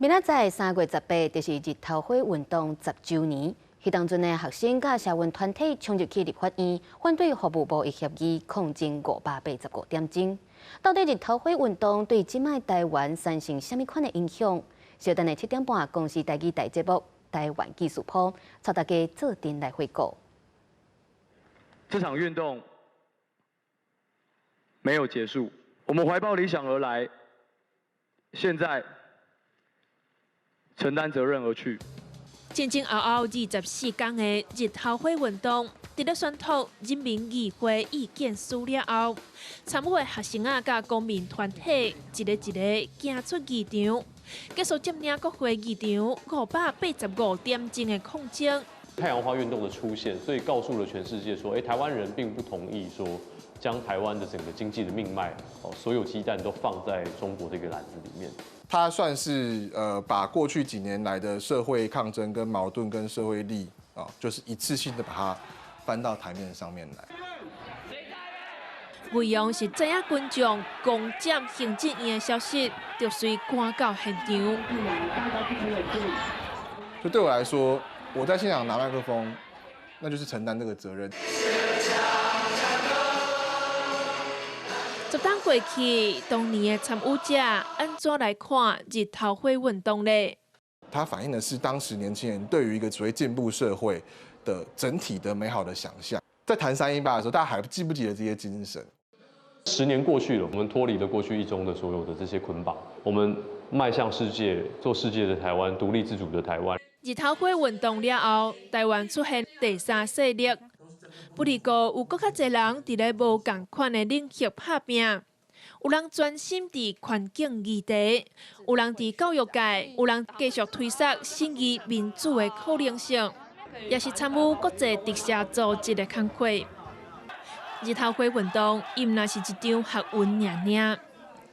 明仔載3月18，就是日頭花運動10週年。彼當陣的學生佮社運團體衝入去立法院，反對服務貿易協議，抗爭585點鐘。到底日頭花運動對這擺台灣產生啥物款的影響？小等下7點半，公視台語台節目《台灣記事簿》，帶大家做陣來回顧。這場運動沒有結束，我們懷抱理想而來，現在承擔責任而去。前前後後24天的日頭花運動，佇咧宣讀人民議會意見書了後，參與的學生仔佮公民團體一個一個行出議場，結束佔領國會議場585點鐘的抗爭。太陽花運動的出現，所以告訴了全世界說，台灣人並不同意說將台灣的整個經濟的命脈，哦，所有雞蛋都放在中國這個籃子裡面。它算是把過去幾年來的社會抗爭跟矛盾跟社會力啊，就是一次性的把它搬到台面上面來。內容是知影群眾攻佔行政院的消息，就隨趕到現場。就對我來說，我在現場拿麥克風，那就是承擔這個責任。10冬過去，當年的參與者按怎來看日頭花運動呢？它反映的是當時年輕人對於一個所謂進步社會的整體的美好的想象。在談318的時候，大家還記不記得這些精神？ 10年過去了，我們脫離了過去一中的所有的這些捆綁，我們邁向世界，做世界的台灣，獨立自主的台灣。日頭花運動了後，台灣出現第三勢力。不過，有閣較濟人佇咧無仝款的領域拍拚，有人專心佇環境議題，有人佇教育界，有人繼續推捒審議民主的可能性，也是參與國際特赦組織的工課。日頭花運動，伊毋但是一場學運爾爾，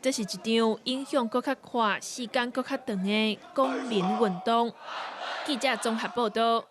這是一場影響閣較闊、時間閣較長的公民運動。記者綜合報道。